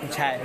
Ntshai.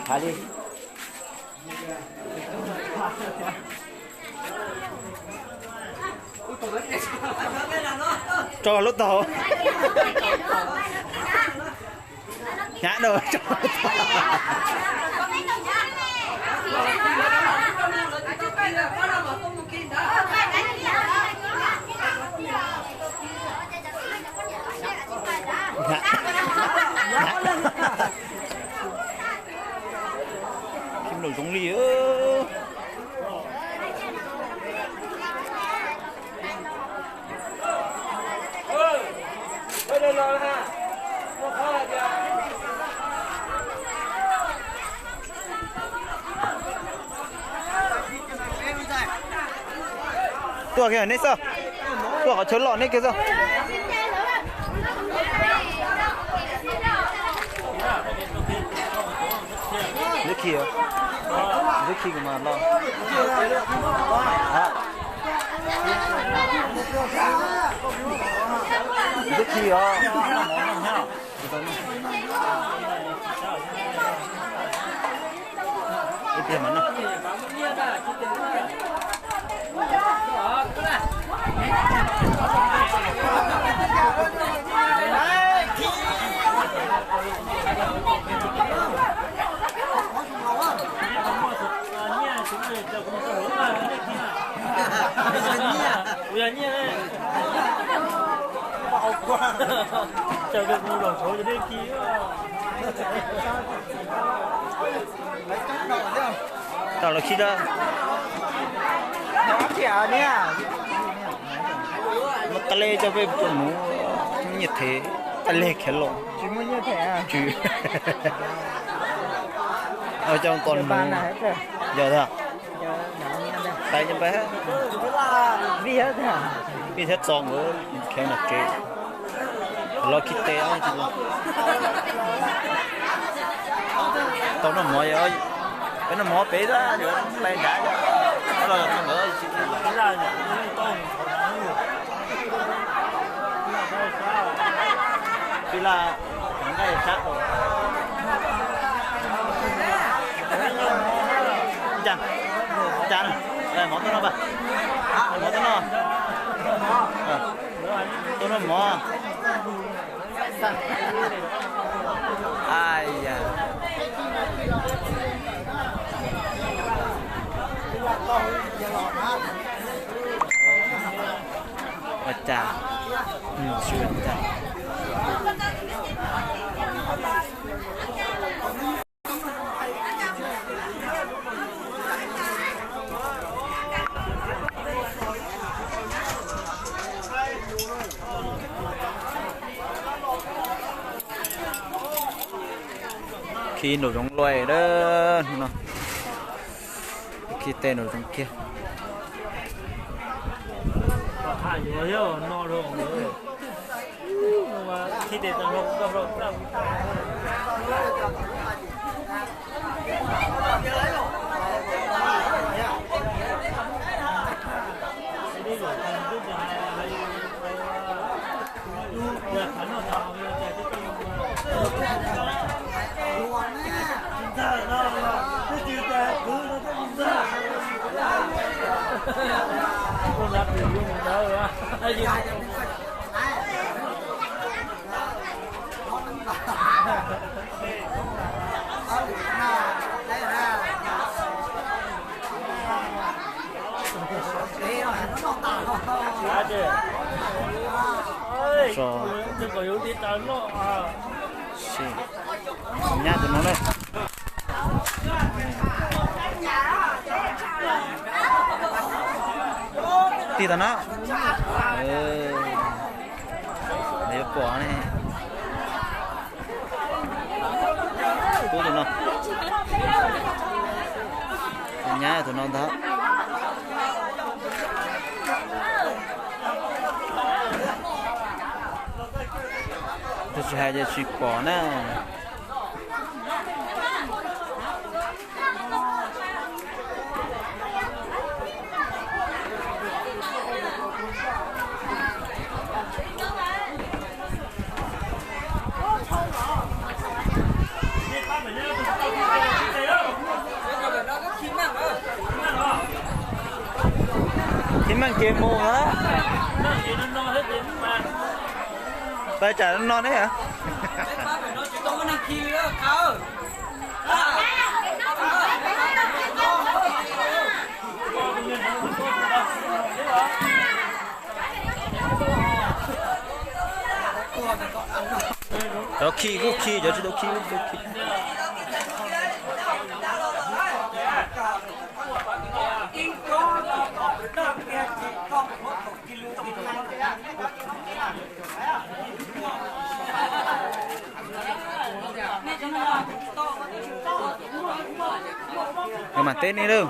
Hais li. Tso lub taub hau. Hnyav no tso. Kim lawm zoo li. Tuaj kiag neb xwb, tuaj qhov chaw loj neb kiag xwb. Lub khi, lub khi kuv mas loj. Lub khi os. Ib pliag mas noj. Kuv yog nyiaj. Tau lawv khib dab. Muab tas li coj peb mus nyiaj them, tas li khiav los. Tsis, coj tos nus. Yog tag. Pais, pais, pib thiab txo nkawd khiav nram tsev. Los khi tes tsis los. Tau noj mov, peb noj mov peb xwb, pais nrad los txog nkawd tsis khiav los. Pib laj nqaij sab. Cas, cas, mov tuaj noj, mov tuaj noj, tuaj noj mov. Ai ya. Ua cas, ua cas. Khi nraum zoov lawm no. Khi tes nraum zoov kiag. Nyab tus no na. Tig tau na. Yuav pom ne. Pub tus no. Tus nyab tus no ntag. Tsis hais ces tsis pom na. Thib meej ces mus na. Pais tsam no ne. Cov khi kuj khi, cov tsis tau khi kuj tsis tau khi. Mas teb nej lauj.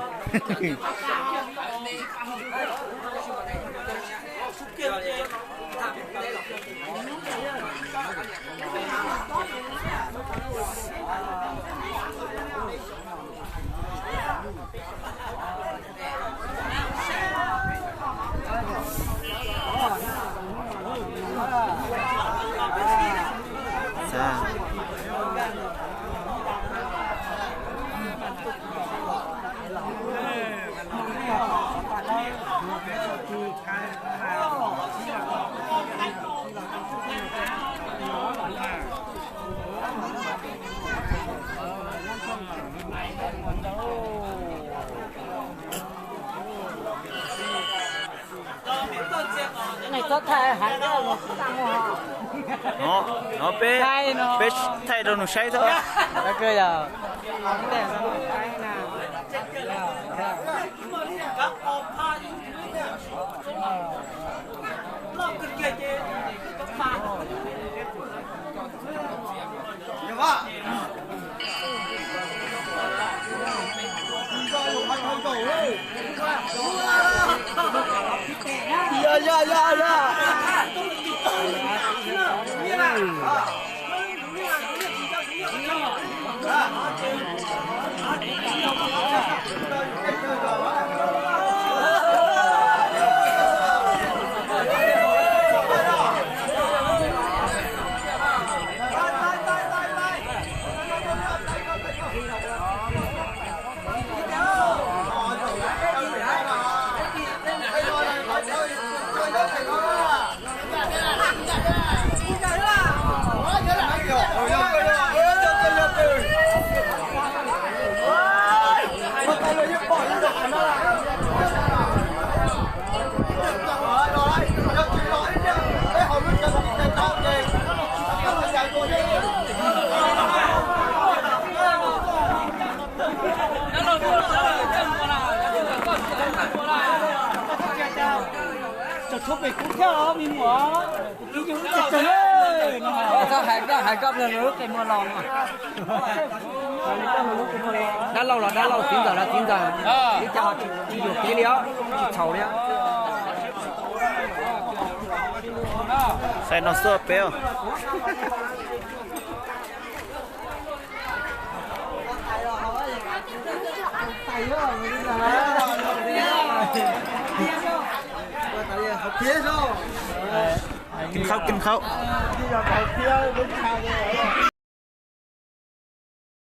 No, no peb, peb thaij rau nws saib xwb. Txhob hais koj, hais koj lub qe muag los. Dab laug los dab laug, txiv ntxawm los txiv ntxawm, ib co tsis yuam kev li os, tsis txhaum li os. Saib no xwb peb. Kev qhaub, kev qhaub.